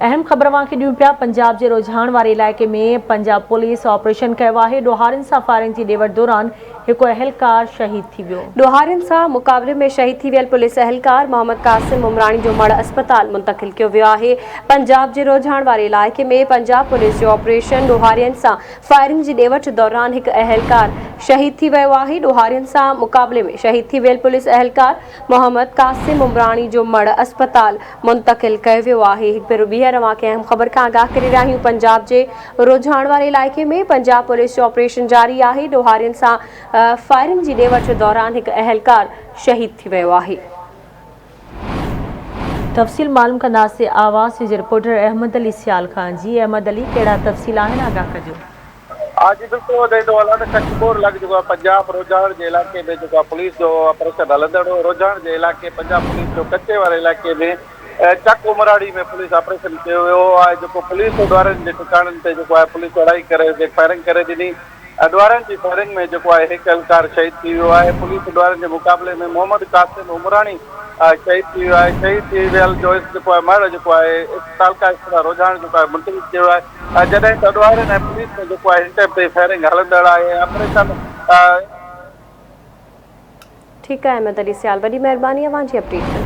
اهم خبر اوهان کي ڏيون پيا، پنجاب جي روجهاڻ واري علائقي ۾ پنجاب پوليس آپريشن ڪيو آهي، ڏوهارين سان فائرنگ جي ڏي وٺ دوران هڪ اهلڪار شهيد ٿي ويو. ڏوهارين سان مقابلي ۾ شهيد ٿي ويل پوليس اهلڪار محمد قاسم عمراڻي جو مڙهه اسپتال منتقل ڪيو ويو آهي. پنجاب جي روجهاڻ واري علائقي ۾ پنجاب پوليس جو آپريشن، ڏوهارين سان فائرنگ جي ڏي وٺ دوران هڪ اهلڪار شهيد ٿي ويو آهي، ڏوهارين سان مقابلي ۾ شهيد ٿي ويل پوليس اهلڪار محمد قاسم عمراڻي جو مڙهه اسپتال منتقل ڪيو ويو آهي. هڪ ڀيرو ٻيهر اوهان کي اهم خبر کان آگاهه ڪري رهيا آهيون پنجاب جي روجهاڻ واري علائقي ۾ پنجاب پوليس جو آپريشن جاري آهي ڏوهارين سان فائرنگ جي ڏي وٺ دوران هڪ اهلڪار شهيد ٿي ويو آهي. تفصيل معلوم ڪنداسين آواز جي رپورٽر احمد علي سيال کان جي احمد علي ڪهڙا تفصيل آهن آگاهه ڪجو. ها جي بلڪل ٻڌائيندو هلان ته ڪشمور لڳ جيڪو آهي پنجاب روجهاڻ جي علائقي ۾ جيڪو آهي پوليس جو آپريشن هلندڙ هو روجهاڻ جي علائقي پنجاب پوليس جو ڪچي واري علائقي ۾ چڪ عمراڙي ۾ پوليس آپريشن ڪيو ويو آهي جيڪو پوليس ڏوهارين جي ٺڪاڻن تي جيڪو آهي پوليس چڙهائي ڪري اتي فائرنگ ڪري ڏني ڏوهارين جي فائرنگ ۾ جيڪو آهي هڪ اهلڪار شهيد ٿي ويو آهي پوليس ڏوهارين جي مقابلي ۾ محمد قاسم عمراڻي شهيد ٿي ويو آهي شهيد ٿي ويل جو جيڪو آهي مڙهه جيڪو آهي تعلقه اسپتال روجهاڻ جيڪو آهي منتقل ڪيو ويو آهي جڏهن ته ڏوهارين ۽ پوليس ۾ جيڪو آهي هن ٽائيم تائين فائرنگ هلندڙ آهي ۽ آپريشن. ٺيڪ آهي احمد علي سيال وڏي مهرباني اوهان جي اپڊيٽ لاء.